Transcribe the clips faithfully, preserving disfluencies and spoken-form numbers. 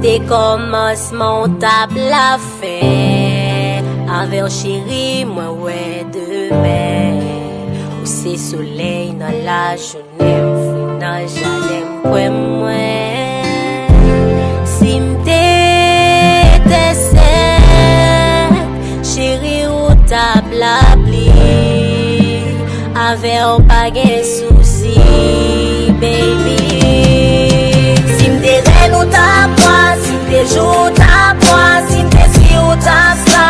Se kòmansman w t ap lafen. Avè w cheri, mwen wè demen. Ou se solèy nan lajounen, m fri nan jaden, m kwè mwen. Si m te etensèl, cheri, ou t ap lapli. Avè w pa gen sousi, baby. Si m te rèn, ou t ap bwè. Si m te jou, ou t ap bwè. Si m te si, ou t ap sa.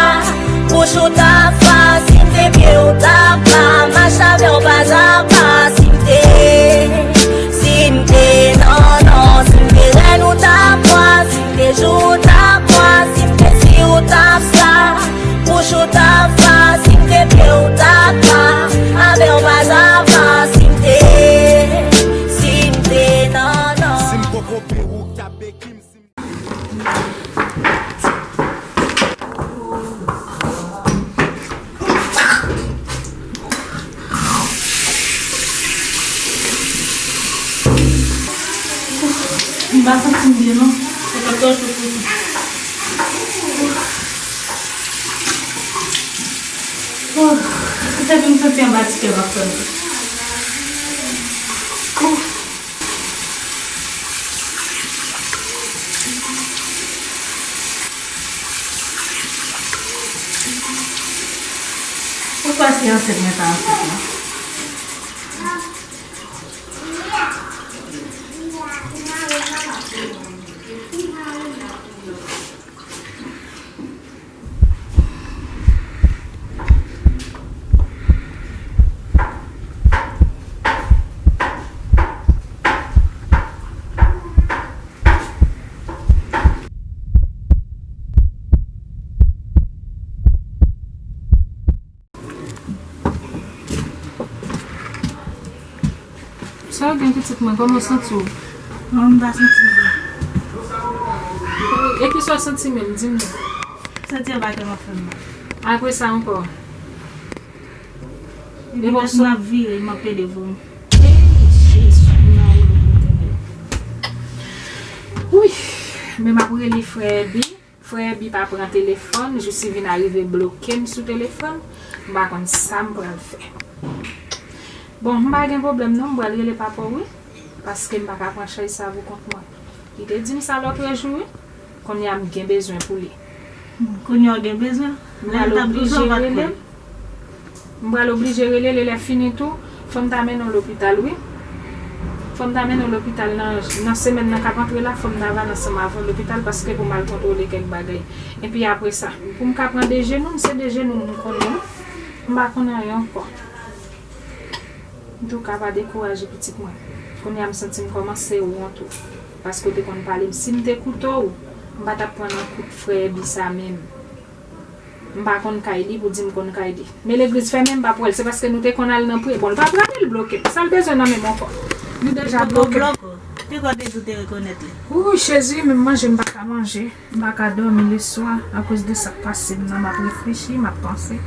Bouch, ou t ap fa. Si m te pye, ou t ap la. Mache avè w pa a pa. Si m te, si m te, non, non. Si m te rèn, ou t ap bwè. Si m te jou, ou t ap bwè. Si m te si, ou t ap sa. Bouch, ou t ap fa. Si m te pye, ou t ap la. Avè w pa a pa. Si m te, si m te, non, non. Si m poko pere, ou k ta beki m, si m M pa santi m byen, non. Se pa twò cho pou sa. Oh, se sa ke m santi anba ti kè m ap fè m. Oh. Poukwa se ansent mwen ta ansent la? Sa w gen pitit mwen, kòman w santi w? Mwen, m pa santi m byen. E kisa w santi menm, di m non. Santi anba kè m ap fè m mal. Apre sa ankò? Epi lòt m ap vire, m ap pede vomi. Ey, Jezi, nan ou Letènèl. Wi, men m ap rele frè Ebi. Frè Ebi pa pran telefòn, jis li vin arive bloke m sou telefòn. M pa konn sa m pral fè. Bon, m pa gen pwoblèm non, m pral rele papa w wi, paske m pa ka pran chaj sa pou kont mwen. Li te di m sa lòtrejou wi. Kounye a m gen bezwen pou li. Kounye a w gen bezwen? M pral oblije rele l. M pral oblije rele l, e lè fini tou, fò m ta mennen w lopital wi. Fò m ta mennen w lopital nan, nan semèn nan k ap antre la, fò m ta va ansanm avè w lopital paske pou m al kontwole kèk bagay. Epi apre sa, pou m ka pran de jenou m, se de jenou m m konnen wi. M pa konnen anyen ankò. Antouka, pa dekouraje pitit mwen. Kounye a m santi m kòmanse wont ou. Paske w te konn pale m. Si m te koute w, m pa t ap pran nan kout frè Ebi sa menm. M pa konn kay li pou di m konn kay li. Men legliz fèmen, m p ap wè l. Se paske nou te konn al nan priye. Bon, l pa prale, l bloke m. Sa l bezwen nan men m ankò? Li deja bloke m. Te kwè w te tou te rekonèt li. Wouy, Jezi, menm manje m pa ka manje. M pa ka dòmi leswa akoz de sa k pase m nan. M ap reflechi, m ap panse.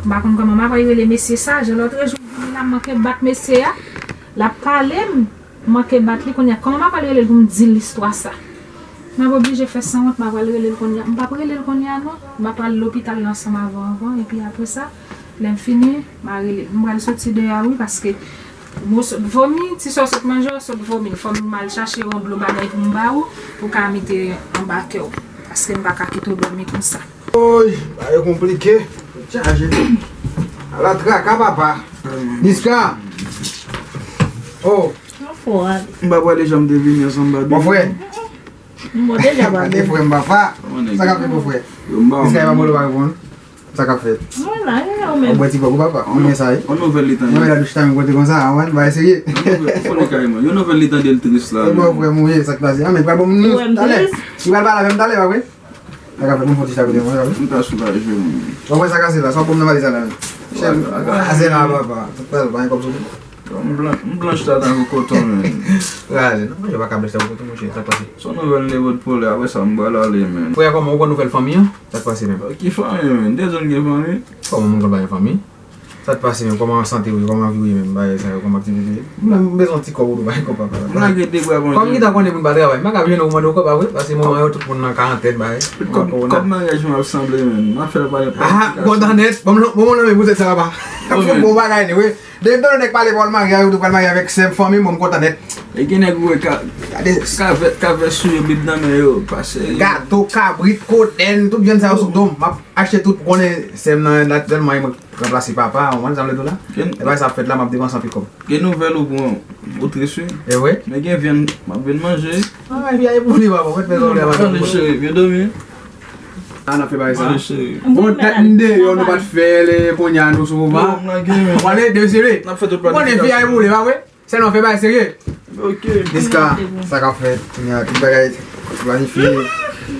M pa konn kòman m ap rele mesye sa. Jan lòtrejou m vini la, m manke bat mesye a. L ap pale m. M manke bat li kounye a. Kòman m ap al rele l pou m di l istwa sa? M ap oblije fè sanwont, m ap al rele l kounye a. M p ap rele l kounye a non. M ap al lopital la ansanm avè w anvan, epi apre sa, lè m fini, m a rele l. M pral soti deyò a wi, paske m sot vomi, ti sa w sot manje, w sot vomi. Fò m al chache yon dlo bagay pou m ba ou, pou w ka mete anba kè w. Paske m pa ka kite w dòmi konsa. Oy, bagay yo konplike. Chaje. Ala traka, papa. Niska. Oh. M pa prale jan m te vini ansanm Baby. Mon frè. M bon deja Baby. Gade frè m, papa. Sa k ap fèt, mon frè? Niska, e pa bolo pa reponn. Sa k ap fèt? Mwen la, e ou menm? Ou bwè ti kòk ou, papa. Ou men sa, wi. Yon nouvèl li tande. Mwen la douch tanmen kote konsa, a, mwen, bagay serye. Yon nouvèl, fò li kay mwen. Yon nouvèl li tande l tris la. E bon, frè m, wi, sa k pase? A, men pa bon moun. Ou wè m tris? Li pral pale avè m talè, pa vre? Sa k ap fèt, moun fon ti sa kote mwen, wi. M ta soulaje, mwen. Bon, mwen sa kase la, sa w pran nan valiz la, la, men. Chèf, kase la, papa. Tout pral, pa gen kòb sou mwen. M blan-, m blanch la tankou koton, men. Raje, non, mwen pa ka blanch tankou koton, monchè, sa k pase? Se yon nouvèl nivo de polè, apre sa, m pral ale, men. Frè, kòman, ou konn nouvèl fanmi an? Sa k pase, menm? Ki fanmi, men? Desann gen fanmi? Kòman moun konn pa gen fanmi? Sa t pase menm? Kòman sante w ye? Kòman vi w ye menm? Bagay sa yo, kòman aktivite w ye? M bezwen yon ti kòb ou tou, bagay konpa, papa. M lage de bra, Bondye. Kòm ki ta konnen pou m pa travay, m pa ka jwenn ou mande yon kòb, pa vre? Paske moman yo, tout moun nan karantèn, bagay. Kòb, kòb maryaj mwen ap sanble, menm. M ap fè l pa nenpòt. Ah, kontan nèt. Bon, bon, bon, non, men pou tèt sa, papa. Bon, bon bagay, li, wi. Depi m tande nèg pale pawòl maryaj, ou tou pral marye avèk sè m, fanmi m, bon, m kontan nèt. E gen nèg ou wè ka, ka vè, ka vè sou yo, bib nan men yo, pase. Gato, kabrit, kodenn, tout grenn sa yo sou do m. M ap achte tout pou konnen sè m nan, natirèlman, e mwen k ranplase papa, ou konprann sa m vle di w la? E bagay sa ap fèt la, m ap depanse anpil kòb. Gen nouvèl ou bon, ou tris wi. E vre? Men gen vyann, m ap vin manje. Ah, epi a e pou li, papa, mèt fè sa w vle a, papa. Tande, cheri, byen dòmi. Ah, n ap fè bagay sa. Bon, dat m deyò, nou pa t fè l, kounye a nou sou mouvman. Bon, m lage, men. Ou konnen, de serye. N ap fè tout planifikasyon. Ou konnen fi a e pou li, pa vre? Sèlman fè bagay serye. Ok. Niska, sa k ap fèt? Kounye a, tout bagay planifye.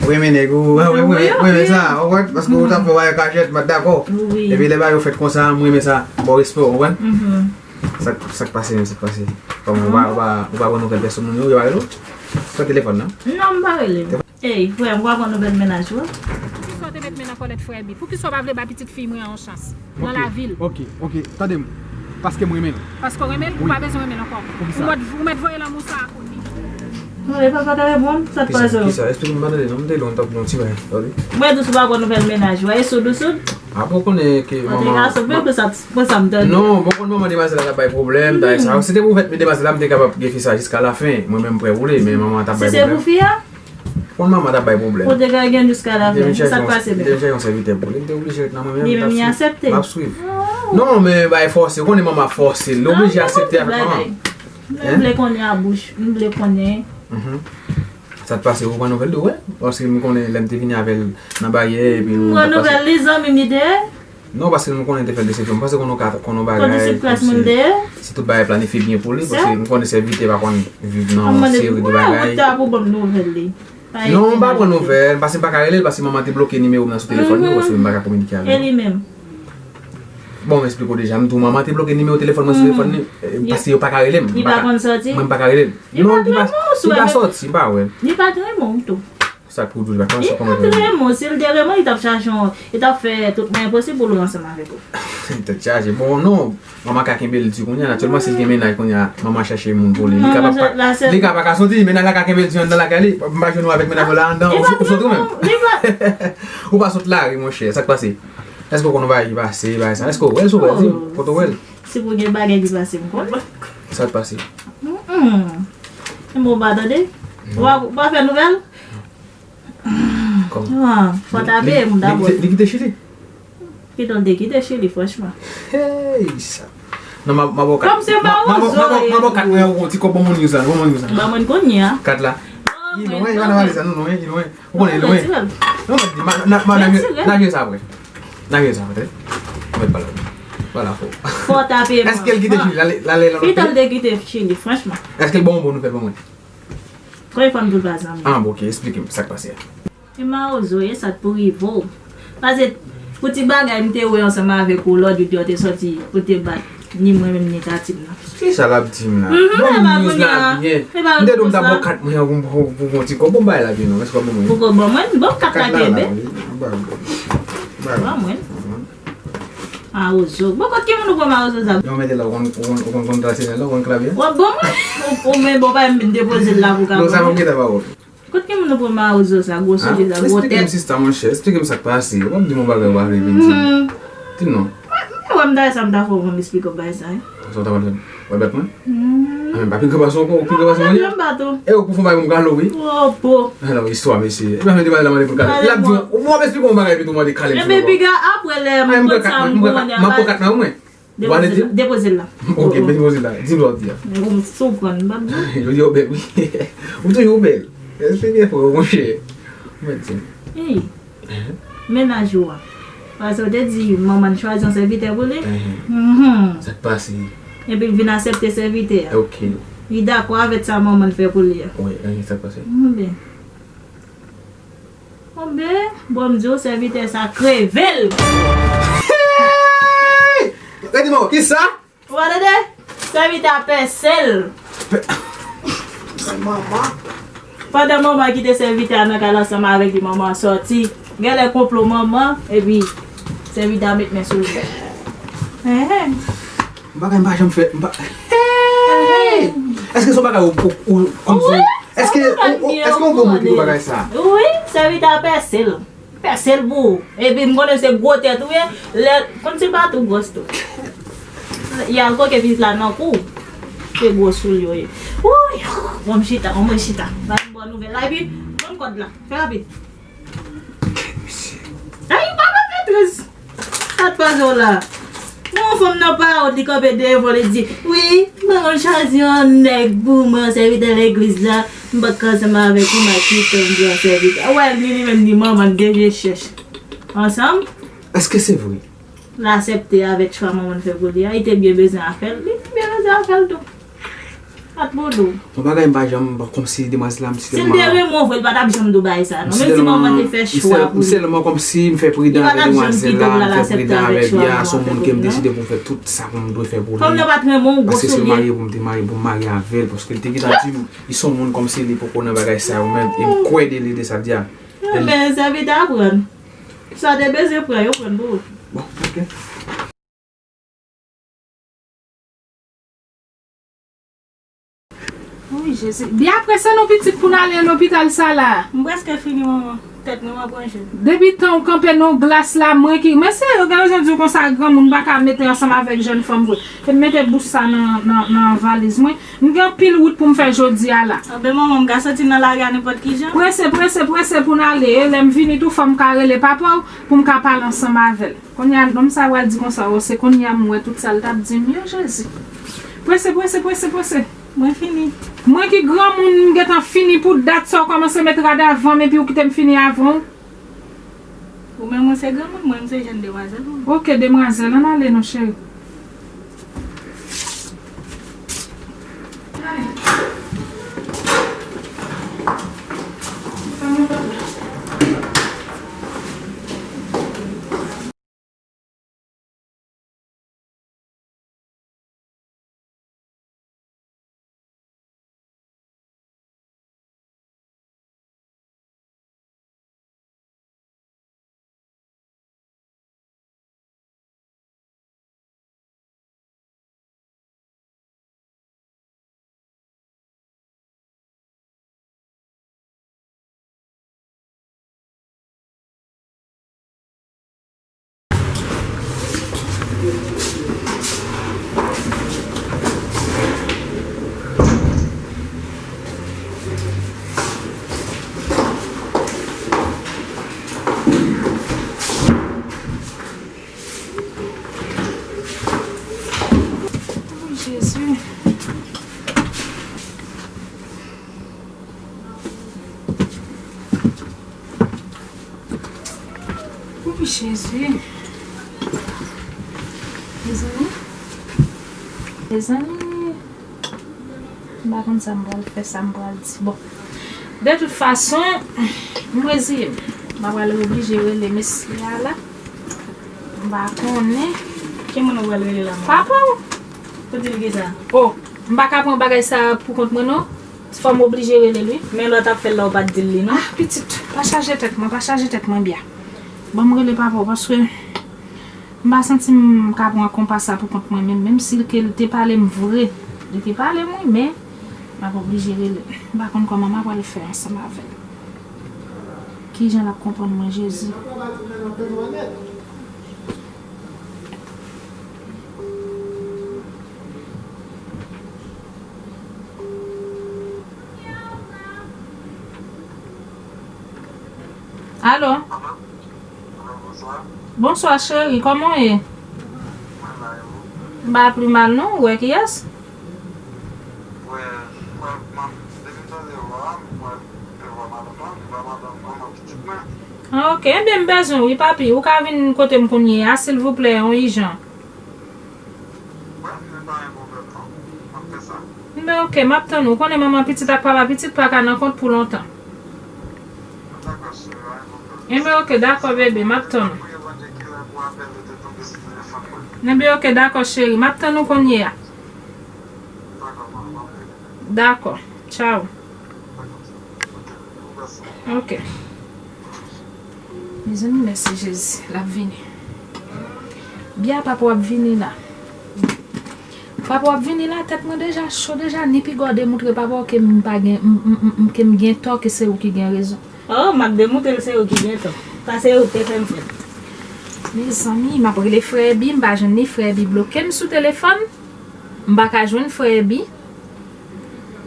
Ou renmen nèg ou, ou renmen, ou renmen sa, ou konprann? Paske ou t ap fè bagay kachèt, m pa t dakò. Epi lè bagay yo fèt konsa, m renmen sa. Bon respè, ou konprann? Sa, sa k pase menm, sa k pase? Kòman, ou pa, ou pa, ou pa pran nouvèl pèsonn moun yo, yo pa rele w? Pran telefòn nan. Non, m pa rele. Ey, frè m, w ap pran nouvèl mennaj ou a? Poukisa w te met men nan kòlèt frè Ebi? Poukisa w pa vle bay pitit fi mwen an yon chans nan lavi l? Ok, ok, tande m. Paske m renmen l. Paske w renmen l, ou pa bezwen renmen l ankò. Poukisa? Ou mèt, ou mèt voye lanmou sa a kounye a. Non, e papa ta reponn, sa t pase w? Kisa? Esplike m, m pa tande non, m te lwen, t ap yon ti bagay, tande. Mwen di w si w pa pran nouvèl mennaj ou a, e soud ou soud? Apre w konnen ke manman. An te gason, men pou sa, pou sa m tande. Non, bon, konn manman demwazèl la t ap bay pwoblèm, bagay sa yo. Si te pou fèt demwazèl la, m te kapab gen fi sa jiska lafen. Mwen menm m prè pou li, men manman an t ap bay pwoblèm. Si se pou fi a? Konn manman t ap bay pwoblèm. Ou te ka gen jiska lafen. Sa k pase menm? M te vin chèche yon sèvitè pou li. M te oblije ret nan mwen menm. Li menm li aksepte? M ap swiv. Non, men bay fòse. Ou konnen manman ap fòse. Li oblije aksepte avèk manman. Mwen vle konnen a bouch. M vle konnen. Sa t pase, ou pran nouvèl tou, wè? Paske m konnen lè m te vini avè l nan baryè, epi nou t ap pase. M pran nouvèl li, zanmi m li te ye? Non, paske m konnen te fè l desepsyon. M panse konnen yon ka, konnen yon bagay, konnen se plas moun te ye? Si tout bagay planifye byen pou li, paske m konnen sèvitè pa konn viv nan yon seri de bagay. Ou te ap ou ban m nouvèl li. Non, m pa pran nouvèl, paske m pa ka rele l, paske manman te bloke nimewo m nan sou telefòn li, paske m pa ka kominike avè l. E li menm? Bon, m esplike w deja, m di w manman te bloke nimewo telefòn mwen sou telefòn li, paske yo pa ka rele m. Li pa konn sòti? Mwen, m pa ka rele l. Non, li pa, li pa sòti, m pa wè l. Li pa t renmen w tou. Sa k pou w di w li pa t renmen w, si l te renmen w, li t ap chache yon, li t ap fè tout mwayen posib pou l ansanm avèk ou. Tèt chaje. Bon, non, manman ka kenbe l di kounye a, natirèlman, si l gen mennaj kounye a, manman chache moun pou li. Li ka pa, li ka pa ka sòti, mennaj la ka kenbe l di anndan lakay li, m pa jwenn ou avèk mennaj ou la anndan, ou sòti ou menm. Ou pa sot lari, monchè, sa k pase? Èske w konn yon bagay ki pase, bagay sa? Èske w wè l, si w wè l, di m, kote w wè l? Si pou gen bagay ki pase, m konn. Sa k pase? Bon, w pa tande? Ou pa, ou pa fè nouvèl? Kòman? Ah, fò ta peye m dabò. Li kite Chili? Kite l te kite Chili, franchman. Hey, sa. Non, m a, m a ba w kat. Kòm se mawozo, m a ba w kat mwen, yon ti kòb, ban mwen news la, ban mwen news la. Ban mwen kounye a. Kat la. Li lwen, li pa nan valiz la, non, non, li lwen. Ou konnen, li lwen. Non, mwen di, ma, na, ma, na, na jwe sa apre. N a jwe sa, tande. Mwen pale. Pale fò. Fò ta peye m. Èske l kite Chili? L ale, l ale nan lòt peyi? Kite l te kite Chili, franchman. Èske l ban w bon nouvèl ban mwen? Premye fwa m di w pa zanmi. Ah, bon, ok, esplike m sa k pase a. E mawozo, e sa t pou rive w. Paske, pou ti bagay m te wè ansanm avèk ou, lòt jou yo te sòti, ou te bat. Ni mwen menm, ni Tati m nan. Kisa l ap di m la? Bon, news la byen. M te di w m ta ba w kat mwen an pou, pou, pou, pou yon ti kòb. Bon, bay la byen non. Èske w ap ban mwen? Poko ban mwen, ban m kat la kenbe. Ban mwen. Mawozo. Bon, kot ki moun ou pran mawozo sa? Yon mete la, ou konn, ou konn, ou konn, konn tradisyonèl la, ou konn klabye? W ap ban mwen? Ou, ou men bon, pa m depoze l la pou ka. Non, sa ban m gentan ba w. Kot ki moun ou pran mawozo sa, gwo soulye sa, gwo tèt? Esplike m sista monchè, esplike m sa k pase. Ou p ap di m yon bagay ou pa vle vin di m. Di m non. Mwen, mwen, mwen, m ta sa, m ta fè w konn esplike w bagay sa, wi. Sa w ta pral fè? W ap bat mwen? Ah, men pa pi gran pase w ankò, ou pi gran pase mwen. Mwen, mwen, m bat ou. E ou pou fè yon bagay pou m kale w, wi. Oh, po. Alò, istwa, mesye. E pa mete bagay la mande pou kale. L ap di w, ou p ap esplike yon bagay epi tou mande kale m sou lòt bò. Epi piga apre lè m konn sa m konnen. M ap pran kat nan mwen. Depoze l la, depoze l la. Ok, depoze l la. Di m sa w di a. Ou m sou pran, m p ap di. Yo di w bèl, wi. Ou toujou bèl. Èske gen fwa, monchè? Ou mèt di m. Ey, mennaj ou a. Paske w te di manman l chwazi yon sèvitè pou li. Sa k pase? Epi l vin aksepte sèvitè a. Ok. Li dakò avèk sa manman l fè pou li a. Wi, sa k pase? Bon, ben. Bon, ben, bon, m di w, sèvitè sa kreve l. Hey! Redi mo, kisa? Ou pa tande? Sèvitè a pèse l. Manman. Pandan manman kite sèvitè a nan kay la ansanm avèk li, manman an sòti. Genlè konplo manman, epi sèvitè a met men sou li. Enhen. Yon bagay m pa janm fè, m pa. Hey! Enhen. Èske se yon bagay ou, ou, ou, kòmsi, wi, èske, se yon bagay ou, ou, byen èske yon gwo moun ki di bagay sa? Wi, sèvitè a pèse l. Pèse l pou ou. Epi m konnen se gwo tèt ou ye. Lè, konn si l pa tou gwòs tou. Y al koke pitit la nan kou. Se gwo sou l yo ye. Wouy! Bon, m chita, bon, mwen chita. Ba m bon nouvèl la. Epi, ban m kòd la. Fè rapid. Ay, papa Petris! Sa t pase w la? Yon fanm nan pawòl li kanpe devan li di, wi, m pa konn chwazi yon nèg pou mwen sèvitè legliz la, m pa t ka ansanm avèk ou, m a kite m pou yon sèvitè. Wè, li, li menm li manman l gen je chèch. Ansanm? Èske se vre? L aksepte avèk chwa manman l fè pou li a, li te byen bezwen afè l, li te byen bezwen afè l tou. Sa t pou di w? Yon bagay m pa janm, kòmsi demwazèl la, m si tèlman. Si m te renmen w vre, l pa t ap janm di w bagay sa a, non. Menm si manman te fè chwa pou li. M sèlman kòmsi m fè pridan avèk demwazèl la, m fè pridan avèk li a, se yon moun ke m deside pou m fè tout sa pou m dwe fè pou li. Kòm nan pa t renmen w, gwo sou li. Paske si m marye pou m te marye, pou m marye avè l, paske l te gentan di m, li se yon moun kòmsi li poko nan bagay sa yo menm, e m kwè de li de sa l di a. Men, sèvitè a pran. Sa w te bezwen pran, yo pran l pou ou. Bon, ok. Wi, Jezi. Byen aprese nou pitit pou n ale lopital sa la. M prèske fini, manman. Tèt mwen, mwen pran je. Depi tan w kanpe nan glas la, mwen ki, men serye, gen rezon di w konsa, granmoun pa ka mete ansanm avèk jèn fanm vre. Fè m mete bous sa nan, nan, nan valiz mwen. M gen anpil wout pou m fè jodi a la. Anben, manman, m ka soti nan lari a nenpòt ki jan. Prese, prese, prese pou n ale. E lè m vini tou, fò m ka rele papa w pou m ka pale ansanm avè l. Kounye a, nonm sa pral di konsa, o, se kounye a m wè tout sa l t ap di m yo, Jezi. Prese, prese, prese, prese. Mwen fini. Mwen ki granmoun, m gentan fini pou dat sa, w kòmanse met rad avan m epi w kite m fini avan w. Ou menm ou se granmoun, mwen m se jèn demwazèl ou. Ok, demwazèl, ann ale non, cheri. Oh, Jezi. Wi, Jezi. Mezanmi. Mezanmi. M pa konn sa m pral fè, sa m pral di. Bon. De tout fason, m reziye m. M ap pral oblije rele mesye a la. M pa konnen. Ki moun ou pral rele la, manman? Papa w. Kote l gen sa? Oh, m pa ka pran bagay sa pou kont mwen, non. Fò m oblije rele l, wi. Men lè w t ap fè l la, ou pa t di l li, non? Ah, pitit, pa chaje tèt mwen, pa chaje tèt mwen, Bia. Ban m rele papa w, paske m pa santi m ka pran konpa sa pou kont mwen menm, menm si l ke l te pale m vre. Li te pale m, wi, men m ap oblije rele l. M pa konn kòman m ap pral fè ansanm avè l. Kijan l ap konprann mwen, Jezi? Alo? Alo, bonswa. Bonswa, cheri, kòman w ye? Mwen la, e ou? M pa pi mal, non. Ou wè kiyès? Wè, mwen, mwen, depi m tande vwa a, m wè se vwa madanm nan, vwa madanm manman pitit mwen. Ah, ok. Ebyen, m bezwen w, wi, papi. Ou ka vin kote m kounye a, silvouplè, yon ijan. Wè, men pa gen pwoblèm, non. M ap fè sa. Enben, ok, m ap tann ou. Ou konnen manman pitit ak papa pitit pa ka nan kont pou lontan. Dakò, cheri, pa gen pwoblèm. Enben, ok, dakò, bebe, m ap tann ou. Priye Bondye kilè pou apèl yo te tonbe sou telefòn mwen. Enben, ok, dakò, cheri, m ap tann ou kounye a. Dakò, manman, m ap rele. Dakò, tchaw. Dakò, ok, m ap rele. Ok. Mezanmi, mèsi Jezi, l ap vini. Bia, papa w ap vini la. Papa w ap vini la, tèt mwen deja cho deja, ni piga w demoutre papa w ke m pa gen, m, m, m, m, ke m gen tò, ke se ou ki gen rezon. Oh, m ap demoutre l se ou ki gen tò. Paske ou te fè m fè l. Mezanmi, m ap rele frè Ebi, m pa jwenn li, frè Ebi bloke m sou telefòn. M pa ka jwenn frè Ebi.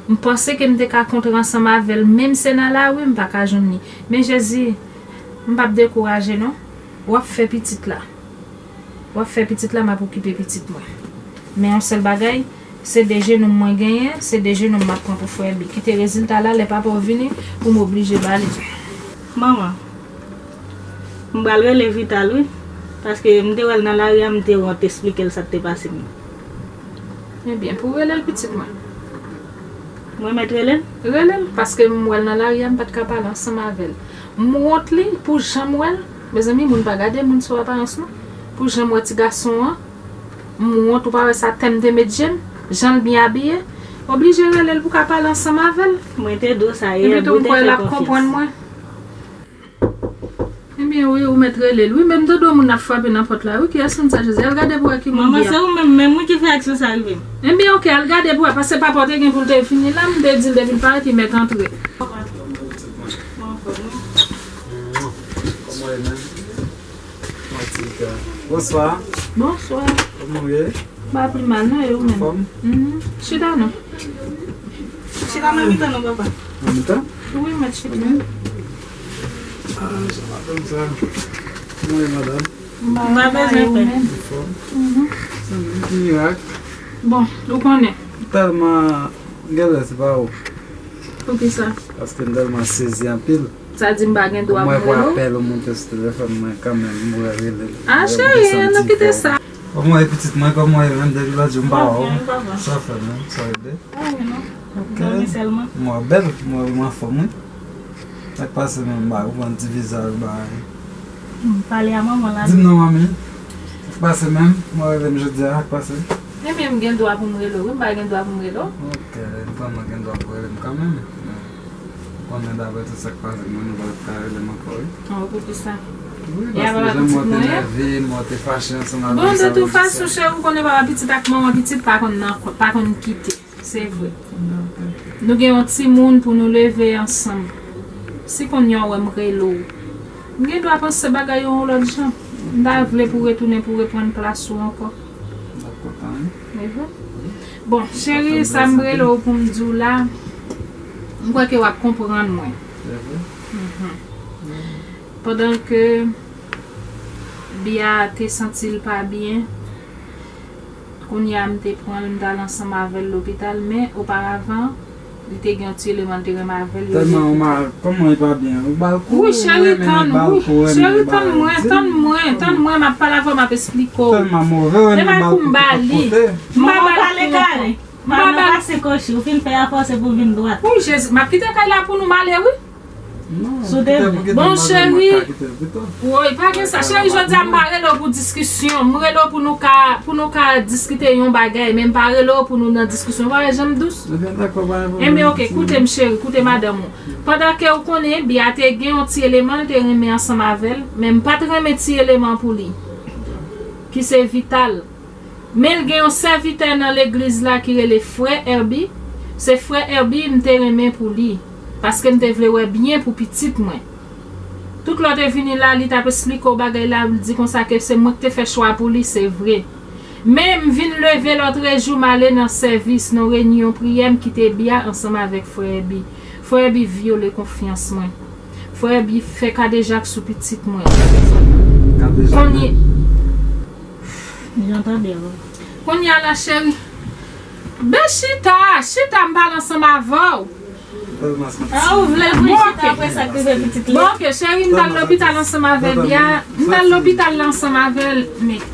M panse ke m te ka kontre ansanm avè l, menm se nan lari, m pa ka jwenn li. Men Jezi, m p ap dekouraje non. W ap fè pitit la. W ap fè pitit la, m ap okipe pitit mwen. Men yon sèl bagay, se de jenou m mwen genyen, se de jenou m m ap pran pou frè Ebi. Kite rezilta la, lè papa w vini, pou m oblije ba li. Manman, m pral rele Vital wi, paske m te wè l nan lari a, m te wont esplike l sa k te pase m nan. Ebyen, pou w rele l pitit mwen. Mwen mèt rele l? Rele l, paske m wè l nan lari a, m pa t ka pale ansanm avè l. M wont li pou jan m wè l. Mezanmi, moun pa gade moun sou aparans non. Pou jan m wè ti gason an, m wont, ou pa wè sa tè m te met je m, jan l byen abiye. Oblije rele l pou w ka pale ansanm avè l. Mwen te di w sa yè, epitou m kwè l ap konprann mwen. Ebyen wi, ou mèt rele l wi, men m tande yon moun ap frape nan pòt la wi, kiyès moun sa Jezi? Al gade pou wè ki moun li a. Manman, se ou menm, menm wi ki fè aksyon sa rive m. Ebyen oke, al gade pou wè, paske papa w te gen pou l te vini la, m te di l depi l parèt li mèt antre. Kòman w ye menm? Bonswa. Bonswa. Kòman w ye? M pa pi mal non, e ou menm? Anfòm? Mhm. Chita non. Chita nan mitan non, papa. Nan mitan? Wi, mèt chita. Ok. Ah, se madanm sa. Kòman w ye, madanm? M pa bezwen pè. Anfòm? Mhm. Sanble ki mirak. Bon, ou konnen. Tèlman genlè se pa ou. Poukisa? Paske m tèlman sezi anpil. Sa di m pa gen dwa pou m rele w? Mwen wè apèl ou moute sou telefòn mwen kanmenm, m wè rele l. Ah, cheri, ann kite sa. Kòman w ye pitit mwen, kòman w ye menm depi lòt jou m pa wè w? Sa fè menm, sa rete? Ok. M wè w bèl, m wè w anfòm wi. Sa k pase menm, ba ou pran ti vizaj ba. M pale a manman la. Di m non manmi. Sa k pase menm, m wè w rele m jodi a, sa k pase? Ebyen m gen dwa pou m rele w wi, m pa gen dwa pou m rele w? Ok, m pandan gen dwa pou rele m kanmenm. Konnen daprè tout sa k pase, mwen nou pa t ka rele m ankò wi. Oh, poukisa? Wi, paske jan mwen te nève, mwen te fache ansanm avè l. Bon, de tout fason, cheri, ou konnen papa pitit ak manman pitit pa konn nan, pa konn kite. Se vre. Nou gen yon timoun pou nou leve ansanm. Si kounye a w wè m rele w, m gen dwa panse bagay yo yon lòt jan. M ta vle pou w retounen pou w reprann plas ou ankò. Dakò, tanmen. Bon, cheri, sa m rele w pou m di w la, m kwè ke w ap konprann mwen. Mhm. Pandan ke Bia te santi l pa byen, kounye a m te pran l, m t al ansanm avè l lopital, men oparavan, li te gen yon ti eleman l te renmen avè l, yo Tèlman ou mal, kòman li pa byen? Ou ba l kou, wi, cheri, tann, wi. Cheri, tann mwen, tann mwen, tann mwen, m ap pale avè w, m ap esplike w. Tèlman move, ou renmen ba l kou, ou pa koute. M pa ba l kou ankò. M pa ba l. Pase kochi, ou fin fè afè w, se pou vin dwat. Wi, Jezi, m ap kite kay la pou nou, m ale, wi. Bon, cheri. Woy, pa gen sa. Cheri, jodi a m pa rele w pou diskisyon. M rele w pou nou ka, pou nou ka diskite yon bagay, men m pa rele w pou nou nan diskisyon. Ou pa wè jan m dous? Ebyen, dakò, pa gen pwoblèm. Ebyen, oke, koute m, cheri, koute madanm ou. Pandan ke ou konnen, Bia te gen yon ti eleman l te renmen ansanm avè l, men m pa t renmen ti eleman pou li, ki se Vital. Men l gen yon sèvitè nan legliz la ki rele frè Herby. Se frè Herby m te renmen pou li, paske m te vle wè byen pou pitit mwen. Tout lè w te vini la, li t ap esplike w bagay la, li di konsa ke se mwen ki te fè chwa pou li, se vre. Men m vin leve lòtrejou, m ale nan sèvis, nan reyinyon priyè, m kite Bia ansanm avèk frè Herby. Frè Herby vyole konfyans mwen. Frè Herby fè kadejak sou pitit mwen. Kadejak? Kounye Jan tande w. Kounye a la, cheri. Ben chita, chita, m pale ansanm avè w. Ah, ou vle vre chita apre sa k rive pitit li? Bon, oke, cheri, m t al lopital ansanm avè Bia. M t al lopital la ansanm avè l, men